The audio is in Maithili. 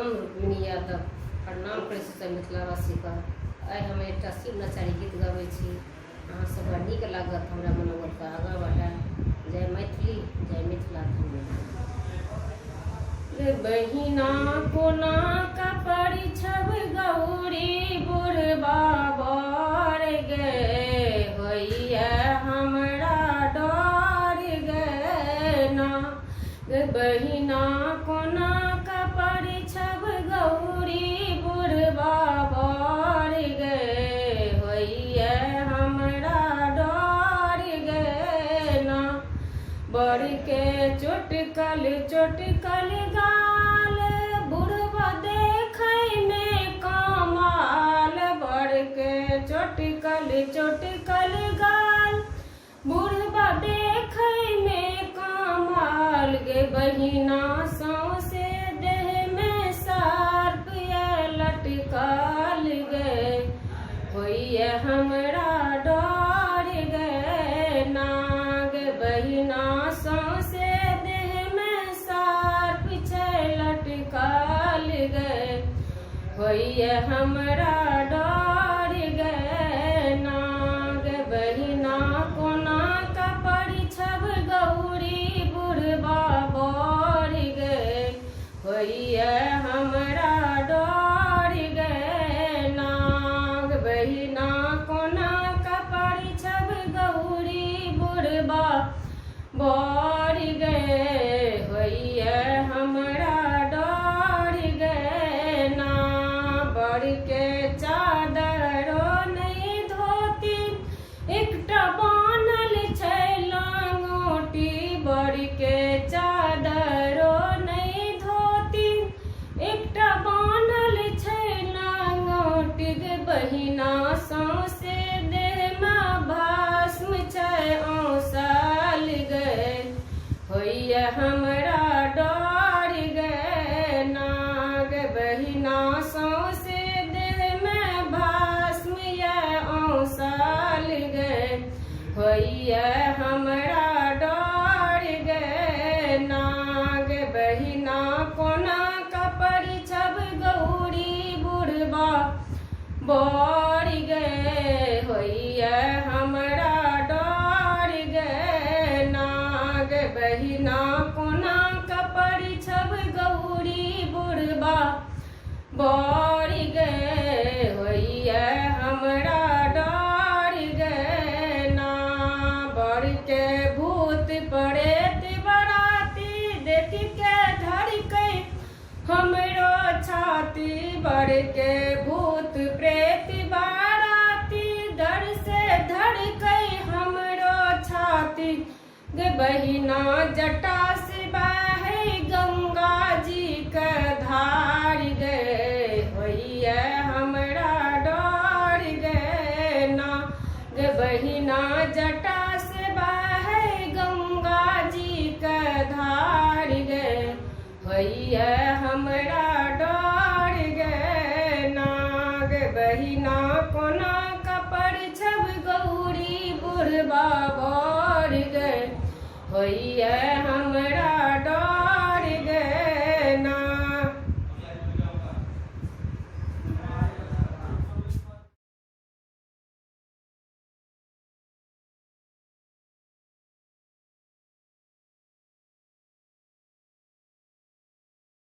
हम रुक्मिणी यादव प्रणाम करै छी सब मिथिलावासीके। आइ हम एकटा शिव नचारी गीत गबै छी। अहाँ सबके नीक लागत, हमरा मनोबलके आगाँ बढ़ायब। जय मैथिली, जय मिथिला। धन्यवाद। रे बहिना कोना कपड़ि छब गौरी बुढ़बा बर गे, होइए हमरा डर गे ना। गे बहिना कोना कपड़ि छब गौरी बुढ़बा बर गे, होइए हमरा डर गे ना। बड़ के चोटकल चोटकल गाल, बुढ़बा देखै में कमाल। बड़ के चोटकल चोटकल गाल, बुढ़बा देखै में कमाल। गे बहिना सौंसे देह में सर्प लटकल गे, होइए हमरा डर गे नाग। बहिना सौंसे देह में सर्प छै लटकल गे, होइए हमरा डर गे नाग। बहिना कोना कपड़ि छब गौरी बुढ़बा बर गे, होइए हमरा डर गे नाग। बहिना कोना कपड़ि छब गौरी बुढ़बा बर गे, होइए हमरा डर गे ना। बड़ के चादरो नहि धोती, एकटा बान्हल छै लंगोटी। बड़ के चादरो नहि धोती, एकटा बान्हल छै लंगोटी। गे बहिना सौंसे देहमे भस्म छै औंसल गे, होइए हमरा डर गे नाग। बहिना सौंसे देहमे भस्म यै औंसल गे, होइए हमरा डर गे नाग। बहिना कोना कपड़ि छब गौरी बुढ़बा बर गे, होइए हमरा डर गे नाग। बहिना कोना कपड़ि छब गौरी बुढ़बा बर गे, होइए हमरा डर गे ना। बड़ के भूत पड़ेत बराती, देख के धड़कै हमरो छाती। बड़ के भूत प्रेत बाराती, डर से धड़कै हमरो छाती। गे बहिना जटा से बहै गंगा जी के धार गे, होइए हमरा डर गे ना। गे बहिना जटा से बहै गंगा जी के धार गे, होइए हमरा डर गे ना। गे बहिना कोना कपड़ छब गौरी बुढ़बा बर गे, होइए हमरा